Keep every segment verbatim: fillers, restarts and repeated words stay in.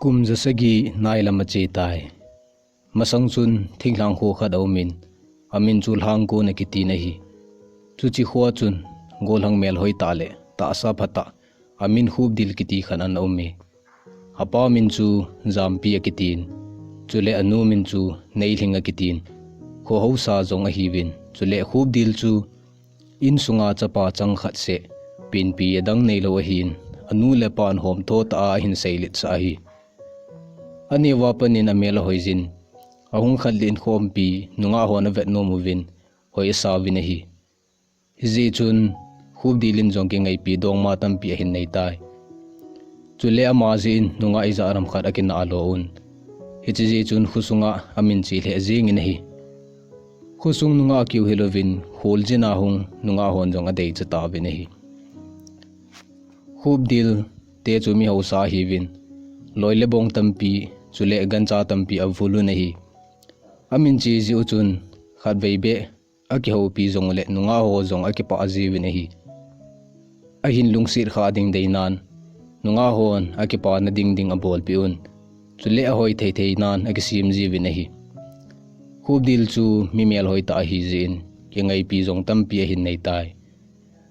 Kum ja sagi nai lam a che tai. Masang chun thinglhang kho khat a um in, a min chu Lhangkon a kiti na hi. Chuche kho a chun golhang melhoi tah le tahsa phatah a min Khupdil kiti khat ana um e. A pa min chu Jampi a kitin, chule a nu min chu Neilhing a kitin. Kho haosa jong ahiuvin, chule Khupdil chu insunga chapa chang khat seh, pinpi adang neilou ahin, a nu le pan homtho tah a ahin seiletsah ahi. A neo a pat in a mel ahoi jin, a hung khat le in khompi nungah hon a vet nom uvin, hoi asa uvin ahi. Hijeh chun Khupdil in jong kingaipi dongma tampi ahin nei tai. Chule ama jeh in nungah ijat ram khat a kinah lo un. Hiche jeh chun khosunga a min che lheh jeng in ahi. Khosung nungah a kiu hilouvin, kholjin a hung nungah hon jong a deicha tauvin ahi. Khupdil te chu mi haosa ahiuvin, loi le bong tampi, chule gancha tampi a vul un ahi. A min che jeh u chun, khatvei beh a kihoupi jong le nungah ho jong a kipah jiuvin ahi. Ahin lungset kha ding deinan, nungah hon a kipana ding ding a bolpeh un, chule a hoi thei thei nan a kisem jiuvin ahi. Khupdil chu mi melhoi tah ahi jeh in, kingaipi jong tampi ahin nei tai.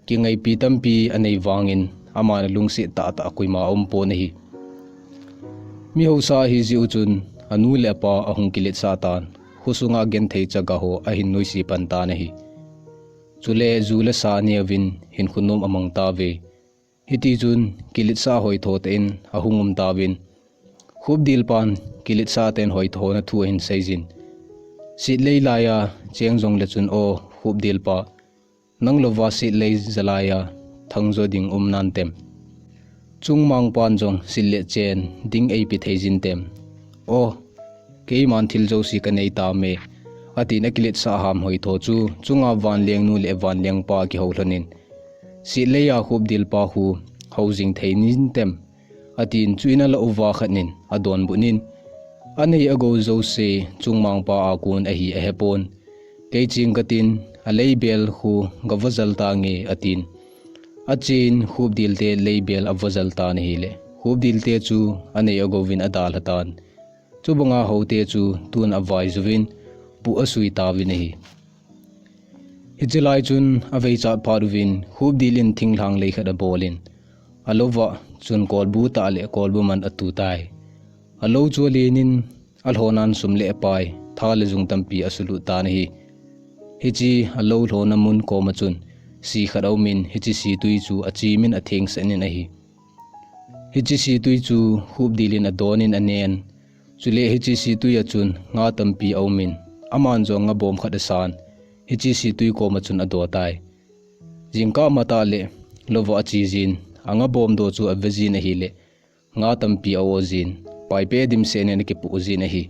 Kingaipi tampi a nei vangin, aman a lungset tah tah koima a um pon ahi. Mi haosa ahi jeh u chun, a nu le a pa a hung kiletsah tan, khosunga genthei chaga ho ahin noise pan tan ahi. Chule ju le sa neuvin hinkho nom a mang tauve. Hiti chun kiletsah hoi tho tah in a hung um tauvin. Khupdil pan kiletsah ten hoi thona thu ahin sei jin. Setlei laiya cheng jong le chun, o Khupdil pa, nang louva setlei jalaiya thang jo ding um nan tem. Chungmang pan jong sil le chen ding eipe thei jin tem. O, keiman thil jouse ka nei tame, atin a kiletsah ham hoi tho chu, chunga vanleng nu le vanleng pa kihou lhonin, setlei a Khupdil pa khu hou jing thei nin tem, atin chuin a la uva khat nin a donbut in, a nei a gou jouse chungmang pa a kon ahi a hepon. Kei ching katin, a leibel khu gava jal tange, atin. Achen Khupdil te leibel a va jal tan ahile, Khupdil te chu a nei a gouvin a dalha tan. Chubanga houte chu tun a vai juvin, puh a sui tauvin ahi. Hiche lai chun a veichat phat uvin, Khupdil in thinglhang lei khat a bolin, a louva chun kolbu tah le kolbu man a tu tai. A lou chu a lenin, a lhonan sum le pai, tha le jung tampi a sulut tan ahi. Hiche a lou lhona mun koma chun, si khat a umin, hiche si tui chu a chimin a thengsenin ahi. Hiche si tui chu Khupdil in a donin a nen. Chule hiche si tui a chun nga tampi a umin, aman jong nga bom khat a san, hiche si tui koma chun a do tai. Jingkah matah le, louva a che jin, a nga bom do chu a ve jin ahile, nga tampi a o jin, paipe dimset nin a kipuh jin ahi.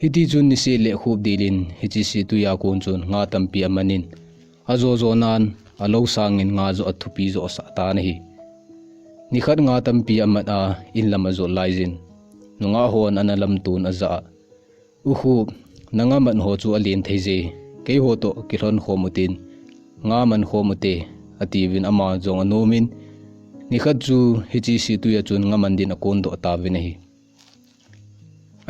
Hiti chun niseh le Khupdil in hiche si tui a kon chun nga tampi a manin, a jo jo nan, a lou sangin nga jo a thupi jo a sah tan ahi. Nikhat nga tampi a mat a, in lam a jot lai jin, nungah hon ana lamton a jah a, U Khup, na nga mat ho chu a len thei je, keiho toh kilhon khom utin, nga man khom ute, atiuvin ama jong a nomin, nikhat chu hiche si tui a chun nga man din a kon doh tauvin ahi.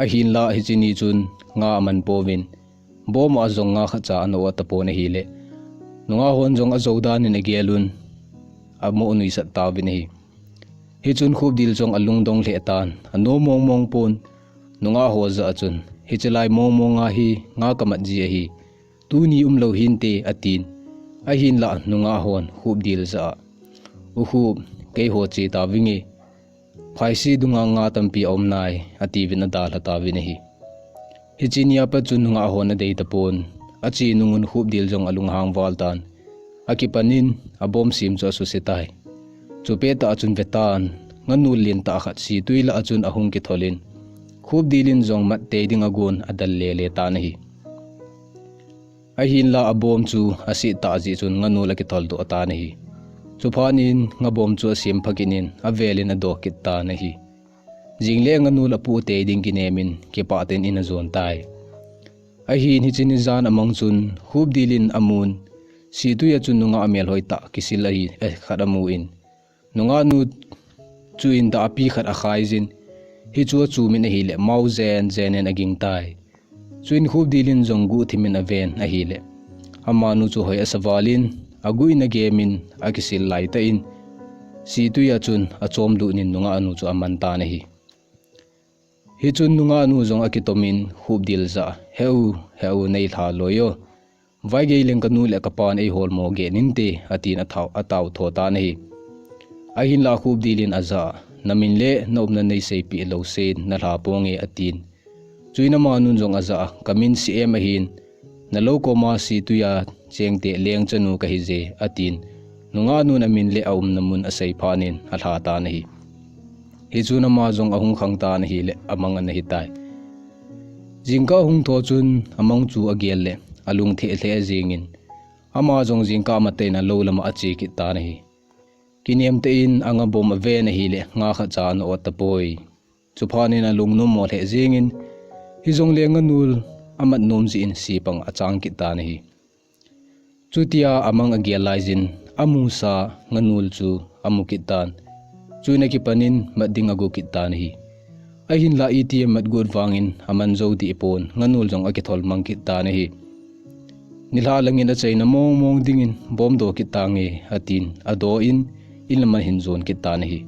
Ahinlah hiche ni chun nga a man pouvin, bom a jong nga khat cha a nou a tapon ahile, nungah hon jong a jou danin a gelun, a mo nuisat tauvin ahi. Hichun Khupdil jong a lungdong lheh tan, a nom mong mong pon, nungah ho jah a chun, hiche lai mong mong a hi nga ka mat ji ahi, tuni umlou hinte, atin. Ahinlah nungah hon Khupdil jah a, U Khup, keiho che tauvinge, phaisi dunga nga tampi a um nai, atiuvin a dalha tauvin ahi. Hiche nia pat chun nungah hon a dei tapon, a che nungun Khupdil jong a lunghang val tan, a kipanin a bom sim chu a suse tai. Chupet tah a chun ve tan, nga nul lentah khat si tui lah a chun a hung kitholin, Khupdil in jong mat tei ding a gon a dal le le tan ahi. Ahinlah a bom chu a set tah jeh chun nga nul a kithol doh tan ahi. Chuphat in nga bom chu a sem phakit in a velin a do kit tan ahi. Jing le nga nul a puh tei ding kinemin kipah ten in a jon tai. Ahin hiche ni jan a mang chun Khupdil in a mun, si tui a chun nungah a melhoi tah kisil ahi, eh, khat a mun, Nungahnu chu in dah api khat akhai jin, hichu achumin ahileh mau jen jen in aging tai. Chuin Khupdil in jong guhthimin aven ahileh, amanu chu hoi asa valin, aguh in agemin akisil laitah in, situi a chun achomlut in nungahnu chu aman tan ahi. Hichun nungahnu jong akitomin Khupdil jah a, "Heu, heu, neilha loi o. Vaigei leng kanu le kapan eiholmo geh inte," atin athau, atao tho tan ahi. Ahinlah Khupdil in ajah a, "Namin le naumna neiseipeh lou sen nalha ponge," atin. Chuin amanun jong ajah a, "Kamin Siem ahin, nalou koma situi a chengte lengchanu kahije," atin. Nungahnun amin le aumna mun aseiphat in alha tan ahi. Hichun ama jong ahung khang tan ahileh amang ana hitai. Jingkah ahung thou chun amang chu agel leh alung theh lheh jingin, ama jong jingkah matah in alou lama ache kit tan ahi. Kinem tah in anga bom aven ahileh nga khat cha ana ot tapoi. Chuphat in alung nommo lheh jingin, hijongle nganul amat nom jeh in sipang achang kit tan ahi. Chutia amang agel laijin, amusa nganul chu amu kit tan. Chuin akipanin mat ding ago kit tan ahi. Ahinlah iti amat got vangin aman jou dih pon, nganul jong akithol mang kit tan ahi. "Nilhah langin achaina mong mong dingin bomdoh kit tange," atin, adoh in, in lama ahin jon kit tan ahi.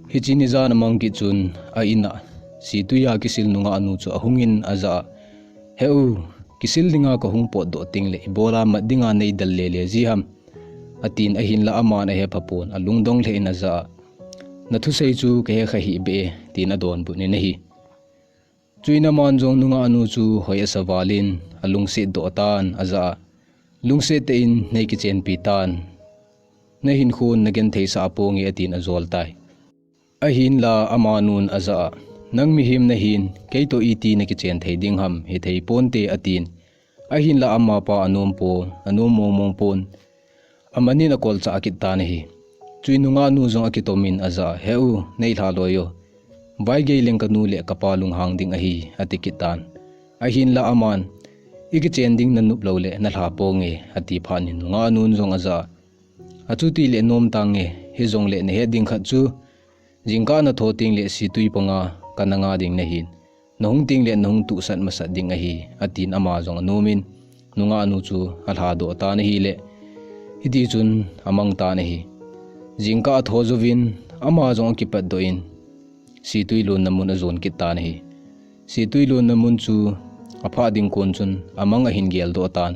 Hiche nijan amang kit chun a-in a situi a kisil nungahnu chu ahungin ajah a, "Heu, kisil dinga kahung potdoh tengleh ibola mat dinga neidel lele ji ham," atin, ahinlah aman ahepha pon, alungdong lheh in ajah a, "Nathusei chu kahe kha hih beh e," tin adonbut in ahi. Chuin aman jong nungahnu chu hoi asa valin alungset doh tan ajah a, "Lungset tah in neikichenpi tan. Nahinkho nagentheisah ponge," atin ajol tai. Ahinlah amanun ajah a, "Nang mihem nahin, keitoh iti nakichen thei ding ham, hithei ponte," atin. Ahinlah amapa anom pon, anom mong mong pon, amanin akolchah kit tan ahi. Chuin nungahnu jong akitomin ajah a, "Heu, neilha loi o. Vaigei leng kanu le kapa lunghang ding ahi," ati kit tan. Ahinlah aman, "Ikichen ding nanop lou leh nalha ponge," ati phat in nungahnun jong ajah a, "Achuti leh nom tange, hijongleh nahet ding khat chu, jingkah natho tengleh situi panga kana nga ding nahin, nahung tengleh nahung tuhsat masat ding ahi," atin ama jong anomin, nungahnu chu alhadoh tan ahileh, hitichun amang tan ahi. Jingkah atho jouvin, ama jong akipatdoh in, situi lonna mun ajon kit tan ahi. Situi lonna mun chu aphah ding kon chun amang ahin geldoh tan.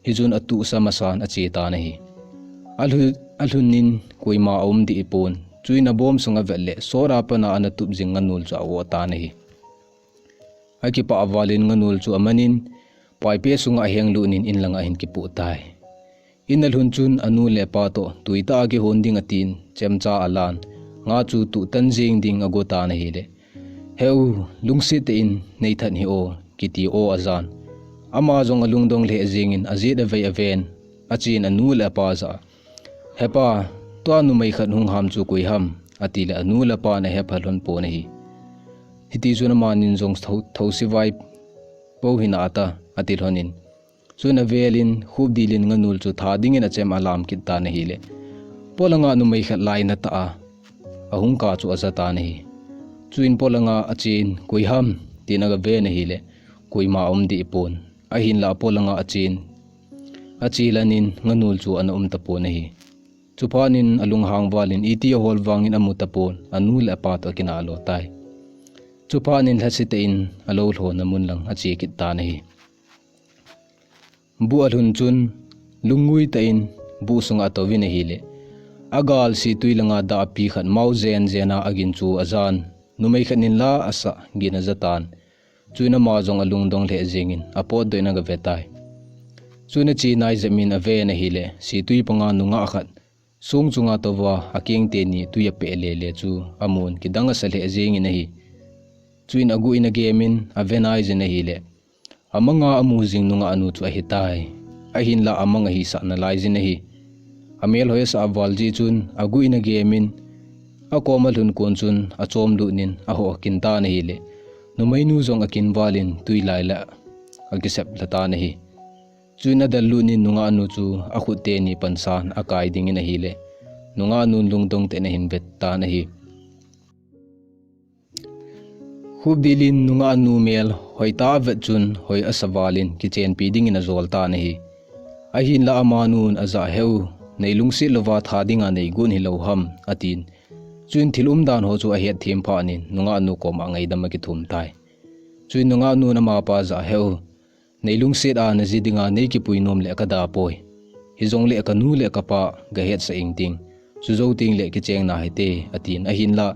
Hichun atuhsa masan ache tan ahi. Alhu-, alhun in koima aum dih pon. Chuin abom sunga avet leh, sot a pat a ana tup jing nganul chu a-oh tan ahi. Akipah valin nganul chu amanin, paipe sunga ahenglut in in langa ahin kipoh tai. In alhun chun anu le apa toh tuitah a kihon ding atin, chemcha alan, nga chu tuh tan jing ding ago tan ahileh, "Heu, lungset tah in neithat hih o," kiti o ajan. Ama jong alungdong lheh jingin ajet avei aven, achen anu le apa jah a, "Hepa, tua numei khat hung ham chu koi ham?" atileh anu le apan ahepha lhon pon ahi. Hitichun amanin jong thou-, thousivai pou hina ata, ati lhonin. Chuin avelin, Khupdil in nganul chu tha dingin achem alam kit tan ahileh, polanga numei khat lainatah a ahung kah chu aja tan ahi. Chuin polanga achen, "Koi ham?" tin agaven ahileh, koima aum dih pon. Ahinlah polanga achen, ache lanin nganul chu ana um tapon ahi. Chuphat in alunghang valin iti ahol vangin amu tapon, anu le apa toh akinah lo tai. Chuphat in lhasetah in alou lhonna mun lang ache kit tan ahi. Buh alhun chun, lungngui tah in buh sunga atouvin ahileh, agal situi langa dah api khat mau jen jen a agin chu ajan, numei khat in la asah gin aja tan. Chuin ama jong alungdong lheh jingin apotdoh in agave tai. Chuin ache nai jep in aven ahileh, situi panga nungah khat song chunga atouva akeng teni tui apeh lele chu amun kidang asa lheh jingin ahi. Chuin aguh in agemin ave nai jin ahileh, amanga amu jing nungahnu chu ahitai. Ahinlah amang ahisah nalai jin ahi. Amel hoi asah val jeh chun aguh in agemin, akoma alhun kon chun achomlut in ahoh kin tan ahileh, numeinu jong akin valin tui lai lah akisep lha tan ahi. Chuin adallut in nungahnu chu akhut teni pansan akai dingin ahileh, nungah nun lungdong tah in ahin vet tan ahi. Khupdil in nungah nu mel hoitah a avet chun hoi asa val in kichenpi dingin ajol tan ahi. Ahinlah amanun ajah, "Heu, nei lungset louva that dinga nei gon hilou ham," atin. Chuin thil umdan ho chu ahet them phat in nungah nu koma ngaidam akithum tai. Chuin nungah nun amapa jah, "Heu, nei lungset a naji dinga nei kipui nom le kada poi. Hijongle kanu le kapa gahetsah ingting. Chujou tengle kicheng nahite," atin. Ahinlah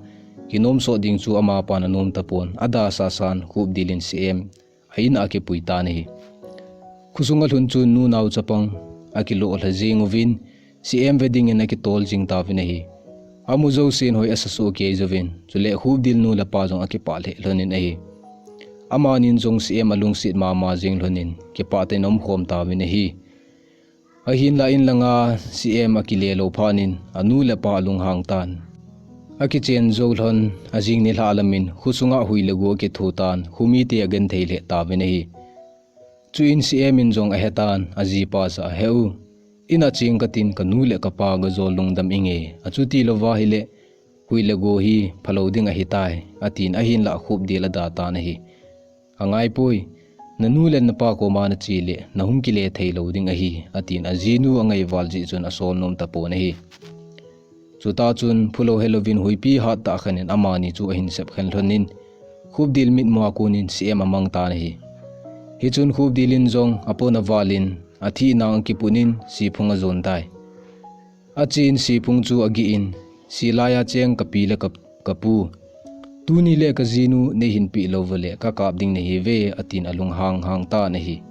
kinom sot ding chu amapan anom tapon, adalha san Khupdil in Siem a in a akipui tan ahi. Khosung alhun chun nu nao chapang akilolha jing uvin, Siem ve dingin akitol jing tauvin ahi. Amu jousen hoi asa soh kei jouvin, chule Khupdil nu le pa jong akipah lheh lhonin ahi. Amanin jong Siem alungset mama jing lhonin, kipah tah in aumkhom tauvin ahi. Ahinlah in langa Siem akile lou phat in anu le apa alunghang tan. Akichen jou lhon, ajing nilhah lamin khosunga hui le go akitho tan, khomite agenthei lheh tauvin ahi. Chuin Siem in jong ahetan, ajipa jah, "Heu, in a cheng katin kanu le kapa gajol lungdam inge, achuti louva hile hui le go hi phalou ding ahitai," atin. Ahinlah Khupdil ada tan ahi. "Angaipoi, nanu le napa koma nache le nahung kile thei lou ding ahi," atin. Ajinu angaival jeh chun asol nom tapon ahi. Chutah chun phulou helouvin huipi hattah khen in amani chu ahin sep khen lhonin, Khupdil mitmua konin Siem amang tan ahi. Hichun Khupdil in jong apon avalin athina a kipunin siphung ajon tai. Achen siphung chu agih in, "Silai a cheng kapi le ka, kapu, tuni le kajinu neihin peh lou uleh kakap ding nahiuve," atin alunghang hang tan ahi.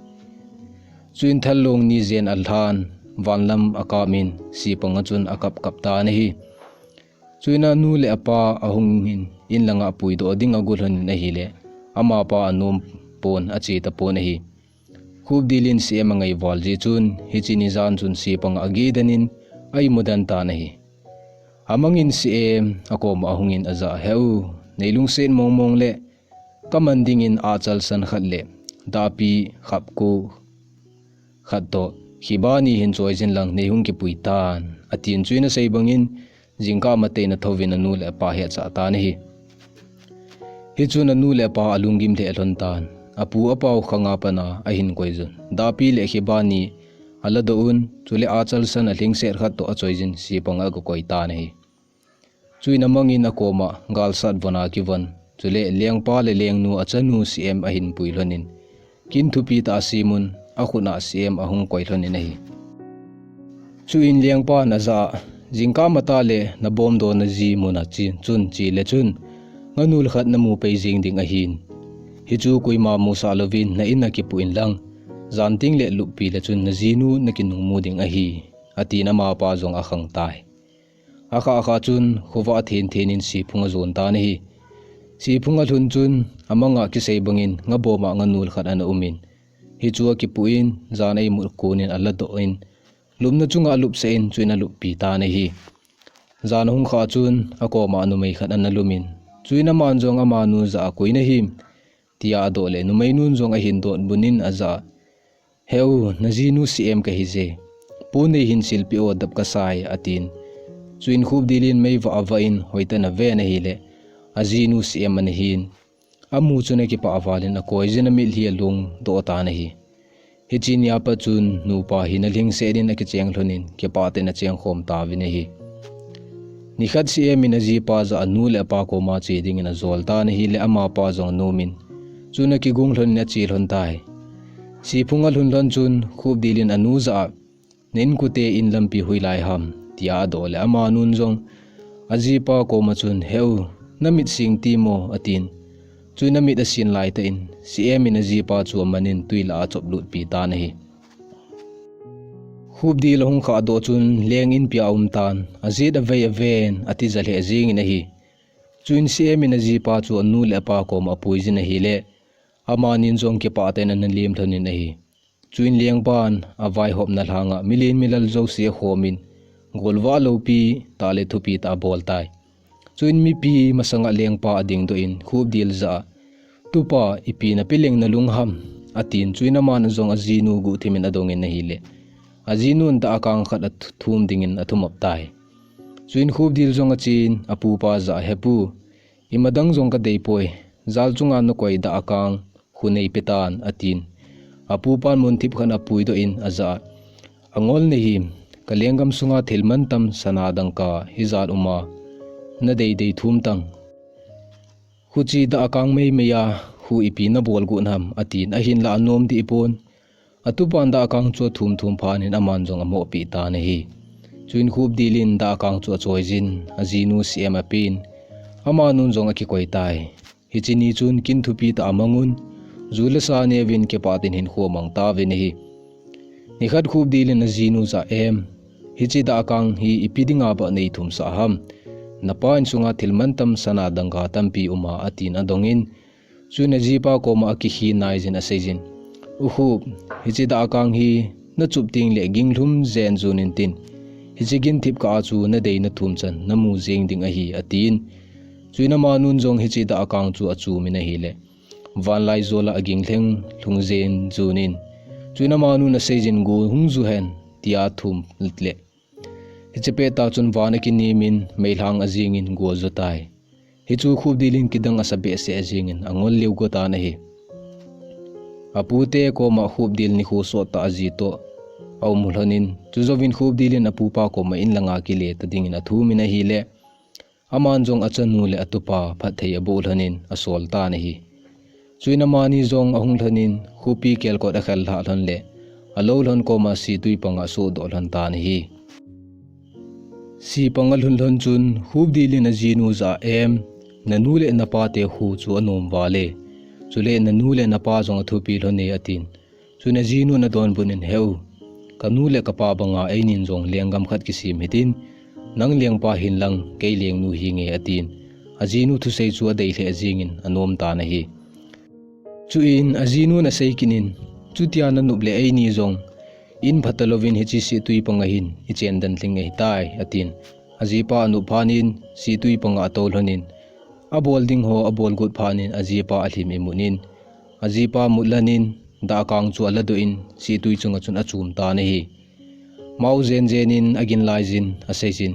Chuin thallong ni jen alhan, vanlam akap in, sipang a chun akap kap tan ahi. Chuin anu le apa ahungin, in langa apuidoh ding agot lhonin ahile, amapa anom pon, ache tapon ahi. Khupdil in Siem angaival jeh chun, hiche ni jan chun sipang a ageh den in, aimu den tan ahi. Amangin Siem akoma ahungin ajah, "Heu, nei lungset mong mong le, kaman dingin achal san khat le dahpi khapko khat toh, khiba ni hin choi jin lang neihung kipui tan," atin. Chuin asei bangin, jingkah matah in athouvin anu le apa ahetsah tan ahi. Hichun anu le apa alunggim lheh lhon tan. Apu apau khanga pat a ahin koi jun, dahpi le khiba ni aladoh un, chule achal san alhingset khat toh achoi jin sipang a agakoi tan ahi. Chuin amangin akoma galsat von akivon, chule lengpa le lengnu achanu Siem ahin pui lhonin, kin thupi tah a asem un, akhut a Siem ahung koi lhonin ahi. Chuin lengpan ajah, "Jingkah matah le nabomdoh naji mun a chun che le chun, nganul khat namu pei jing ding ahin. Hichu koima musah louvin na in a kipu inlang, jan tengle luppi le chun najinu nakinung mu ding ahi," atin amapa jong akhang tai. Akhah khah chun khovah athen then in siphung ajon tan ahi. Siphung alhun chun amanga kisei bangin ngabom a nganul khat ana umin, hichu akipu in, jan a imut konin aladoh in, lupna chunga alupsah in, chuin aluppi tan ahi. Jan ahung khah chun akoma numei khat ana lumin, chuin aman jong amanu jah a, "Koi nahim?" tia adoh le, numeinun jong ahin dot bunin ajah, "Heu, najinu Siem kahi je. Pu neihin silpeh o, dap kasai," atin. Chuin Khupdil in meivah avah in hoitah in aven ahile, ajinu Siem ana hin. Amu chun akipah val in akoi jin, amitlhi alungdoh tan ahi. Hiche nia pat chun nupa hi nalhingset in akicheng lhonin, kipah tah in acheng khom tauvin ahi. Nikhat Siem in ajipa jah a anu le apa koma che dingin ajol tan ahile, amapa jong anomin, chuin akigong lhonin ache lhon tai. Siphung alhun lhon chun Khupdil in anu jah a, "Na inkote in lampi hoilai ham?" tia adoh le, amanun jong ajipa koma chun, "Heu, namit sing timo?" atin. Chuin amit asin laitah in, Siem in ajipa chu amanin tui lah a achop lutpi tan ahi. Khupdil ahung khah doh chun leng inpi a aum tan, ajet avei aven, atija lheh jingin ahi. Chuin Siem in ajipa chu anu le apa koma apui jin ahile, amanin jong kipah tah in ana lem lhonin ahi. Chuin lengpan avaihopna lhanga milen milal jouse akhomin, golvah loupi tah le thupi tah abol tai. Chuin mipi masanga lengpa adingdoh in, Khupdil jah a, "Tupa, ipi napeh leng nalung ham?" atin. Chuin aman jong ajinu guhthimin adongin ahile, ajinun dah akang khat athum dingin athumop tai. Chuin Khupdil jong achen, apupa jah a, "Hepu, ima dang jong kadei poi, jal chunga nakoi dah akang khu neipe tan," atin. Apupan munthip khat apuidoh in ajah a, "Angol nahim, kalenggam sunga thil mantam sana dangka hijat uma, nadei dei thum tang. Khuche dah akang meimei a khu ipi nabol got ham," atin. Ahinlah anom dih pon. Atupan dah akang chu athum thum phat in aman jong amohpeh tan ahi. Chuin Khupdil in dah akang chu achoijin, ajinu Siem apen. Amanun jong akikoi tai. Hiche ni chun kin thupi tah a amangun, ju le sa neuvin kipah tin hinkho amang tauvin ahi. Nikhat Khupdil in ajinu jah a, "Em, hiche dah akang hi ipi dinga ba nei thumsah ham? Napa insunga thil mantam sana dangka tampi uma," atin adongin, chuin ajipa koma akikhin naijin aseijin, "U Khup, hiche dah akang hi nachup teng le ginglhum jen jun intin, hiche ginthip kah a chu nadei nathum chan namu jeng ding ahi," atin. Chuin amanun jong hiche dah akang chu achumin ahile, vanlai jol a aginglheng lhung jen junin, chuin amanun aseijin, "Go hung ju hen," tia athum le, hiche pettah chun van akinemin meilhang ajingin go ajutai. Hichu Khupdil in kidang asa behseh ajingin angol lheh go tan ahi. Apute koma Khupdil nikho sottah aji toh aum lhonin, chujouvin Khupdil in apupa koma inlanga kile ta dingin athumin ahile, aman jong achanu le atupa phatthei aboh lhonin asol tan ahi. Chuin amani jong ahung lhonin, khopi kelkot akhel lhah lhon le, alou lhon koma Situi panga asohdoh lhon tan ahi. Si panga alhun lhon chun, Khupdil in ajinu jah a, "Em, nanu le napate khu chu anom val e. Chule nanu le napa jong athupi lhon e," atin. Chuin ajinun adonbut in, "Heu, kanu le kapa banga einin jong lenggam khat kisem hitin, nang lengpa hin lang, kei lengnu hinge," atin. Ajinu thusei chu adei lheh jingin anom tan ahi. Chuin ajinun asei kit in, "Chutia nanop le eini jong in phatah louvin hiche Situi panga hin ichen den lhing ahitai," atin. Ajipa anop phat in Situi panga atou lhonin, abol ding ho abol got phat in ajipa alhim imut in, ajipa mut lanin, dah akang chu aladoh in, Situi chunga chun achum tan ahi. Mao jen jen in agin laijin, aseijin,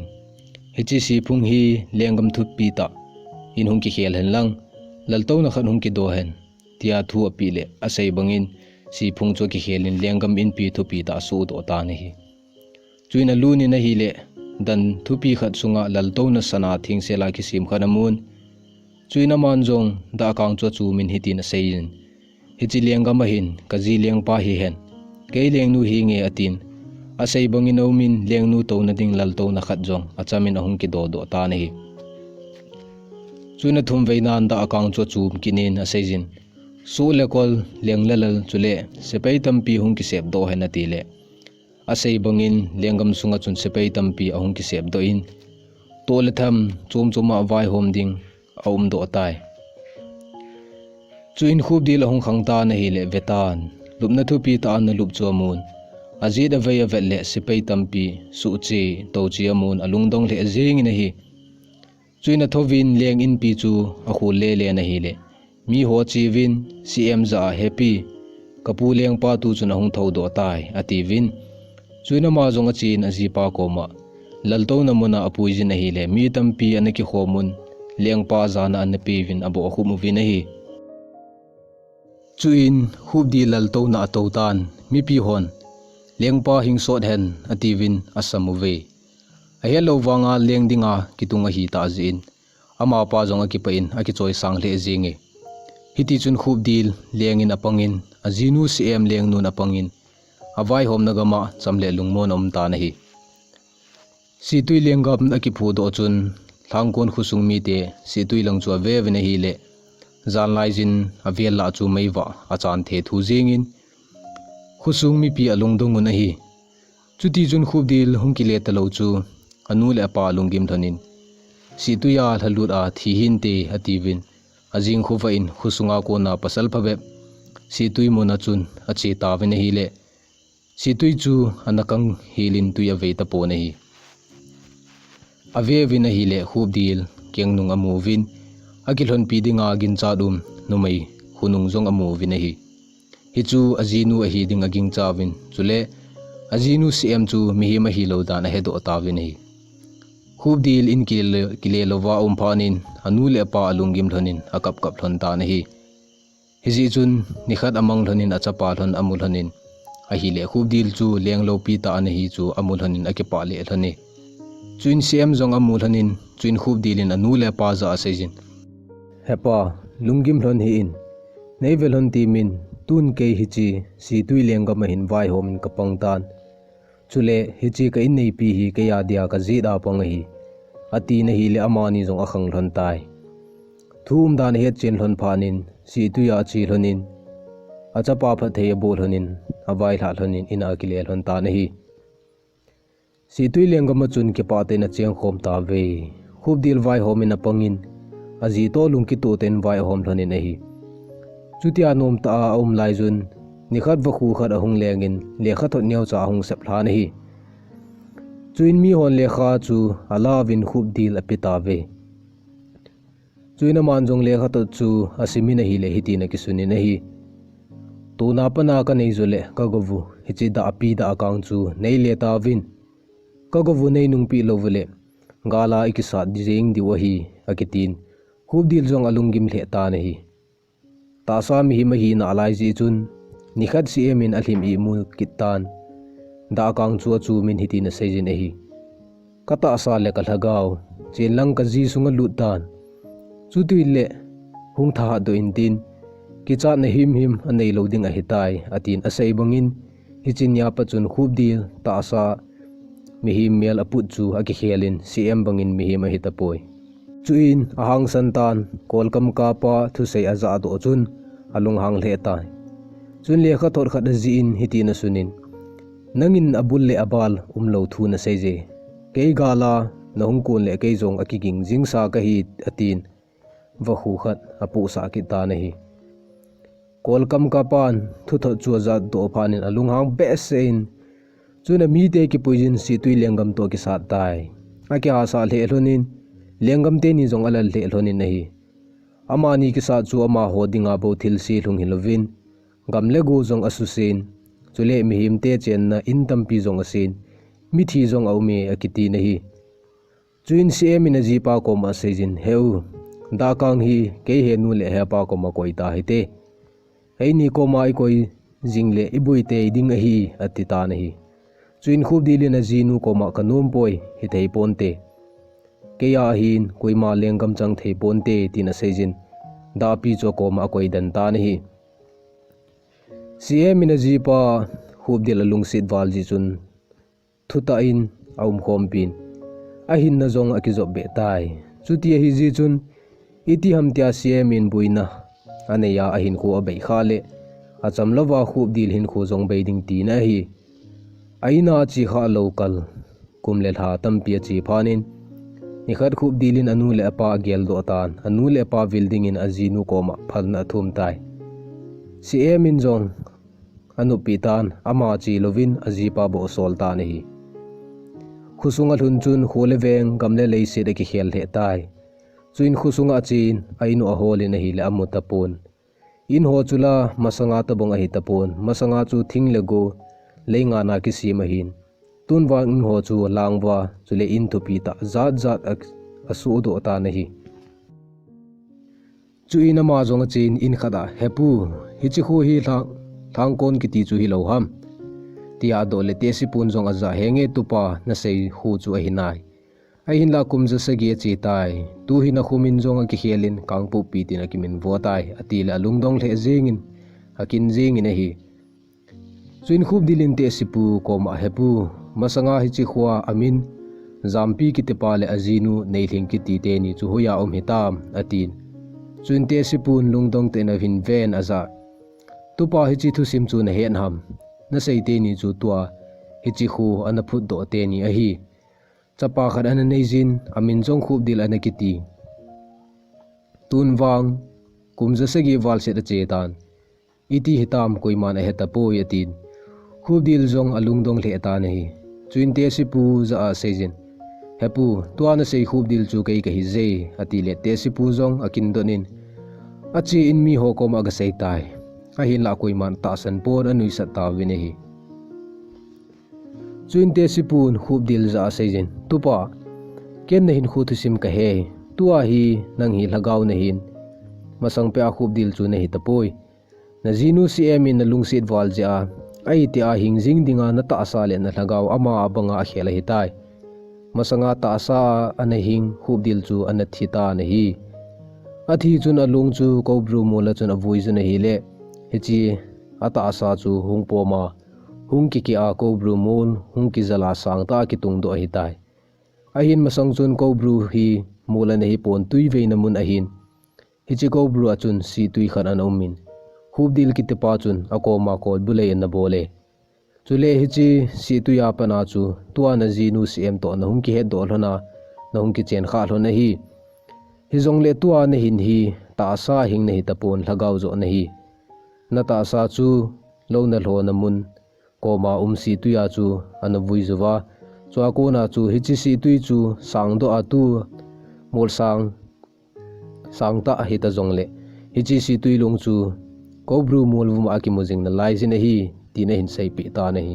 "Hiche siphung hi lenggam thupi tah in hung kikhel hen lang, laltouna khat hung kido hen," tia thu apeh le, asei bangin, siphung chu akikhel in lenggam inpi thupi tah asohdoh tan ahi. Chuin alun in ahile, dan thupi khat sunga laltouna sana thengsel a kisem khat amun. Chuin aman jong dah akang chu achumin hitin aseiyin, "Hiche lenggam a hin, kaji lengpa hihen, kei lengnu hinge," atin. Asei bangin aumin, lengnu touna ding laltouna khat jong achamin ahung kidodoh tan ahi. Chuin athum vei nan dah akang chu achum kit in aseijin, "Soh le kol, leng le lal, chule sepai tampi hung kisepdoh hen," atile, asei bangin lenggam sunga chun sepai tampi ahung kisepdoh in, toh le tham chom choma vaihom ding aumdoh tai. Chuin Khupdil ahung khang tan ahile, vetan, lupna thupi tah a analup chu amun. Ajet avei avet le sepai tampi suhche, touche amun, alungdong lheh jingin ahi. Chuin athouvin leng inpi chu akhol lele in ahile, miho acheuvin, Siem jah a, "Hepi, kapu lengpa tu chun ahung thoudoh tai," atiuvin. Chuin ama jong achen ajipa koma, laltouna muna apuijin ahile, mi tampi ana kikhom un, lengpa jana ana peuvin abohkhum uvin ahi. Chuin Khupdil laltouna atou tan, mipi hon, "Lengpa hing sot hen," atiuvin asam uve. Ahetlou vanga leng dinga kitung ahitah jeh in, amapa jong akipah in akichoisang lheh jinge. Hitichun Khupdil lengin apangin, ajinu Siem lengnun apangin, avaihomna gama cham le lungmon aum tan ahi. Situi lenggam akiphudoh chun, Lhangkon khosung mite Situi lang chu aveuvin ahile, janlaijin avel lah chu meivah achan thethu jingin, khosung mipi alungdong un ahi. Chutichun Khupdil hung kile talou chu, anu le apa alunggim lhonin, Situi a lhalut a thi hinte atiuvin, ajing khovah in khosunga kona pasal phabep Situi muna chun ache tauvin ahile, Situi chu ana kang helin tui avei tapon ahi. Aveuvin ahile Khupdil kengnung amu uvin, akilhonpi dinga ginchat um numei khonung jong amu uvin ahi. Hichu ajinu ahi ding agingcha uvin, chule ajinu Siem chu mihem ahilou dan ahedoh tauvin ahi. Khupdil in kile, kile louva aum phat in, anu le apa alunggim lhon in akap kap lhon tan ahi. Hijeh chun, nikhat amang lhon in achapa lhon amu lhon in, ahile Khupdil chu lengloupi tah ana hi chu amu lhon in akipah lheh lhon e. Chuin C M jong amu lhon in, chuin Khupdil in anu le apa jah a asei jin, Hepa, lunggim lhon hih in, nei ve lhon timin, tun kei hiche Situi lenggam a hin vaihom in kapang tan. Chule, hiche ka inneipi hi kei a dia kajet a pang ahi, ati na hile amani jong akhang lhon tai. Thu umdan ahet chen lhon phat in, Situi a ache lhon in, achapa phatthei abol lhon in, availhah lhon in, in a akile lhon tan ahi. Situi lenggam a chun kipah tah in achengkhom tauve. Khupdil vaihom in apang in, aji toh lungkitoh tah in vai ahom lhon in ahi. Chutia nomtah a aum lai chun, nikhat vakhu khat ahung leng in, lekhathot neocha ahung sep lhan ahi. Chuin mihon lekha chu alauvin Khupdil ape tauve. Chuin aman jong lekhathot chu asim in ahile hitin akisun in ahi. Tuna pat a kanei jo le kagou u, hiche dahpi dahkang chu nei le tauvin. Kagou u nei nungpeh lou u le, gal a ikisat jeng diu ahi, akitin. Khupdil jong alunggim lheh tan ahi. Tahsa mihem ahi nalai jeh chun, nikhat C M in alhim imu kit tan. Dahkang chu achum in hitin asei jin ahi. Katahsa le kalhagao, chen lang kaji sunga lut tan. Chuti le, hung thahat doh in tin, kichatna himhim anei lou ding ahitai, atin asei bang in, hiche nia pat chun Khupdil tahsa mihem mel aput chu akikhel in C M bang in mihem ahi tapoi. Chuin ahangsan tan, Kolkam kap a thusei ajah doh chun alunghang lheh tai. Chun lekhathot khat ajih in hitin asun in, Nangin abul le abal umlou thu nasei je. Kei gal a nahung kon le kei jong akiging jingsa kahi, atin. Vakhu khat apohsah kit tan ahi. Kolkam kap in thuthot chu ajah doh phat in alunghang behseh in, chun amite kipui jin Situi lenggam toh akisat tai. Akihahsah lheh lhon in, lenggam teni jong alal lheh lhon in ahi. Amani kisat chu amaho dinga bou thilse lhung hilouvin, gam le go jong asusen, chule mihemte chenna in tampi jong asen, mithi jong aume akiti in ahi. Chuin C M in ajipa koma asei jin, Heu, dahkang hi kei henu le hepa koma koi tahite. Eini koma ikoi jing le iboi tei ding ahi, ati tan ahi. Chuin Khupdil in ajinu koma, Kanom poi, hithei ponte. Kei a ahin koima lenggam chang thei ponte, tin asei jin, dahpi chu akoma akoi den tan ahi. C M in ajipa Khupdil alungset val jeh chun, thutah in aumkhom pin, ahinna jong akijop beh tai. Chuti ahi jeh chun, iti ham tia C M in boina anei a ahinkho abei khah le, acham louva Khupdil hinkho jong bei ding tina ahi. A-in a ache khah lou kal, kum le lha tampi ache phat in, nikhat Khupdil in anu le apa ageldoh tan, anu le apa vil dingin ajinu koma phalna athum tai. C M in jong anoppi tan, ama che louvin ajipa bou asol tan ahi. Khosung alhun chun kho le veng, gam le leiset akikhel lheh tai. Chuin khosunga achen, a-in u ahol in ahile amu tapon. In ho chu la masanga tabang ahi tapon, masanga chu thing le go, leingan a kisem ahin. Tun vang in ho chu lang uva, chule in thupi tah jat jat a, asohdoh tan ahi. Chuin ama jong achen in khat a, He pu, hiche kho hi lhang, lhangkon kiti chu hilou ham? Tia adoh le Tehsipun jong ajah, Henge tupa, nasei kho chu ahi nai. Ahinla kum ja sagi ache tai. Tuhin akhum in jong akikhel in Kangpokpi tin akiminvo tai, ati le alungdong lheh jeng in, akin jeng in ahi. Chuin Khupdil in Tehsipu koma, He pu, masanga hiche khoa amin Jampi kitipa le ajinu Neilhing kiti teni chu hoiya um hitam, atin. Chuin Tehsipun lungdong tah in ahin ven ajah, Tupa, hiche thusim chu nahet ham? Nasei teni chu tua hiche kho ana phutdoh teni ahi. Chapa khat ana nei jin, amin jong Khupdil ana kiti. Tun vang kum ja sagi val set ache tan. Iti hitam, koiman ahe tapoi, atin. Khupdil jong alungdong lheh tan ahi. Chuin Tehsipu jah a asei jin, He pu, tua nasei Khupdil chu kei kahi je, ati le Tehsipu jong akin don in, Ache in mi ho koma gasei tai. Ahinla koiman tahsan pon, anuisat tauvin ahi. Chuin Tehsipun Khupdil jah a asei jin, Tupa, Ken nahinkho thusim kahe. Tua hi nang hi lhagao nahin, masang peh a Khupdil chu nahi tapoi. Najinu Siem in nalungset val jeh a, ahiti a hing jing dinga natahsa le nalhagao ama banga akhel ahitai. Masanga tahsa a ana hing Khupdil chu ana thi tan ahi. Athi chun alung chu Koubru mol a chun avui jun ahile, hiche atahsa chu hung pom a, hung kikeh a Koubru mol hung kijal a sangtah a kitung doh ahitai. Ahin masang chun Koubru hi mol a ana hipon, tui veina mun ahin. Hiche Koubru a chun sihtui khat ana um in, Khupdil kitipa chun akoma kotbulei ana bol e. Chule hiche sihtui a pat a chu tua najinu Siem toh nahung kihetdoh lhon a, nahung kichen kha lhon ahi. Hijongle tua nahin hi tahsa hing nahi tapon, lhagao joh nahi. Natahsa chu lou nalhona mun koma um sihtui a chu ana vui juva. Chua kona chu hiche sihtui chu sangdoh a tu molsang sangtah ahita jongle, hiche sihtui lung chu Koubru mol vum a kimu jing nalai jin ahi, tin ahin seipeh tan ahi.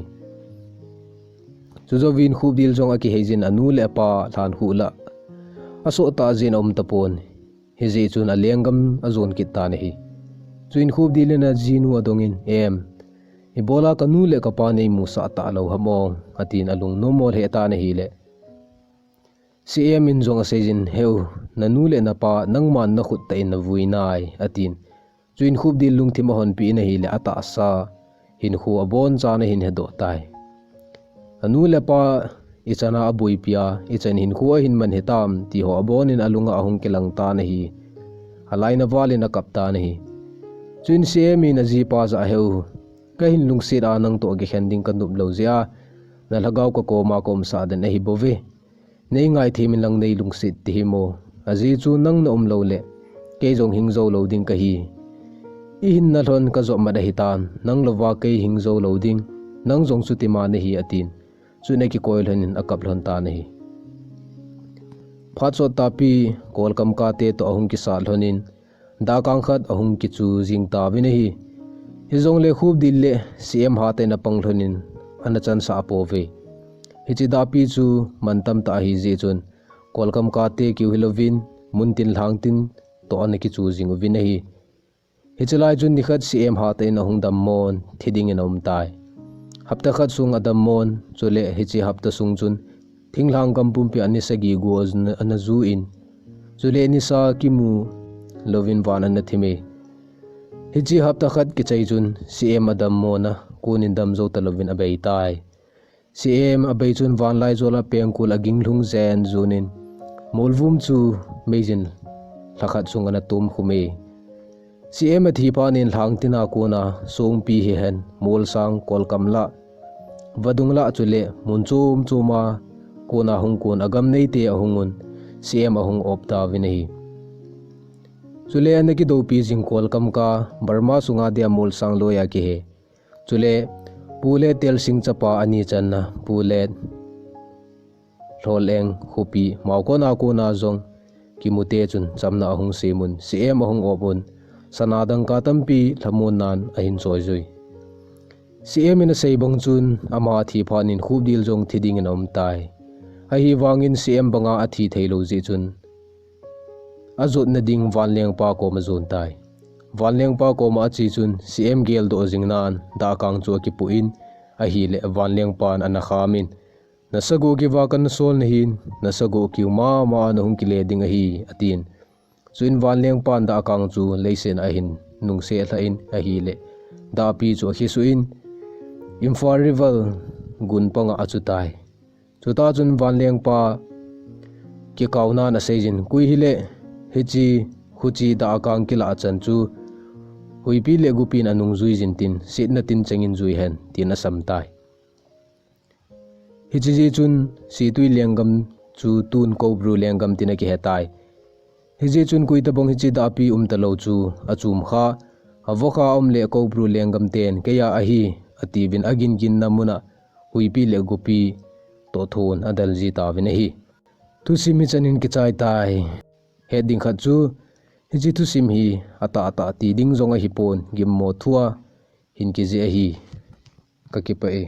Chujouvin Khupdil jong akihei jin anu le apa lhankhuh lah a asoh tah jin aum tapon. Hijeh chun alenggam ajon kit tan ahi. Chuin Khupdil in ajinu adongin, Em, ibola kanu le kapa neimusah talou ham ong, atin alung nommo lheh tan ahile, Siem in jong aseijin, Heu, nanu le napa nangman nakhut tah in navui nai, atin. Chuin Khupdil lungthim ahonpeh in ahile, atahsa hinkho abonchan ahin hedoh tai. Anu le apa ichan a abuipi a, ichan hinkho ahin man hitam, ti ho abonin alunga ahung kilang tan ahi. Alaina val in akap tan ahi. Chuin Siem in ajipa jah a, Heu, kahin lungset a nangtoh kikhen ding kanop lou jeh a, nalhagao kakoma kaumsah den ahi bouve. Neingaithem in lang neilungset tahih mo. Ajeh chu nang naum loule, kei jong hing jou lou ding kahi. Ihinna lhon kajop mat ahitan, nang louva kei hing jou lou ding, nang jong chutima nahi, atin. Chun akikoi lhonin akap lhon tan ahi. Phat sot tahpi, Kolkam kate toh ahung kisat lhonin, dahkang khat ahung kichu jing tauvin ahi. Hijongle Khupdil le Siem hatah in apang lhonin ana chansah pouve. Hiche dahpi chu mantam tah ahijeh chun, Kolkam kate keu hilouvin, muntin lhangtin toh ana kichu jing uvin ahi. Hiche lai chun nikhat Siem hatah in ahung dammon, thi dingin aum tai. Hapta khat sung adammon, chule hiche hapta sung chun, thinglhang gam pumpi a ni sagi gu ana jun, chule nisa kimu louvin van ana thim e. Hiche hapta khat kichai chun, Siem adammona konin damjou talouvin abei tai. Siem abei chun vanlaijol a pengkul aginglhung jen junin, molvum chu meijin lhakhat sung ana tomkhum e. Siem athi phat in lhangtin a kona songpi hihen, molsang, kolkam lah, vadung lah chule mun chom chom a kona hung kon agam neite ahung un, Siem ahung op tauvin ahi. Chule ana kidoupi jing Kolkam ka, Burma sunga dia molsang loi a kihe. Chule Pu Lettelsing chapa ani channa Pu Letlholeng khopi Maokon a kona jong kimute chun chamna ahung semun, Siem ahung op un, sana dangka tampi lhamon nan ahin choijui. Siem in asei bang chun ama athi phat in Khupdil jong thi dingin aum tai. Ahivangin Siem banga athi theilou jeh chun ajotna ding vanlengpa koma ajon tai. Vanlengpa koma ache chun Siem geldoh jing nan dahkang chu akipoh in, ahile vanlengpan ana khamin, nasagoh kiuva kana sol nahin, nasagoh kiu mama a nahung kile ding ahi, atin. Chuin vanlengpan dahkang chu leiset a ahin nungseh lhah in ahile, dahpi chu akhesuh in, Imphal River gun panga achu tai. Chutah chun vanlengpa kikao nan aseijin, koi hile hiche khuche dahkang kilah chan chu huipi le gupin anungjui jin tin, setna tin chengin jui hen, tin asam tai. Hiche jeh chun Situi lenggam chu tun Koubru lenggam tin akihe tai. Hijeh chun koitabang hiche dahpi umtalou chu achom kha, avokha aum le Koubru lenggam ten keia ahi, atiuvin aginginna muna huipi le gupi toh thon adalji tauvin ahi. Thusim hichan in kichai tai. Het ding khat chu, hiche thusim hi atahtah ti ding jong ahipon, gimmo thua hin kijih ahi. Kakipah e.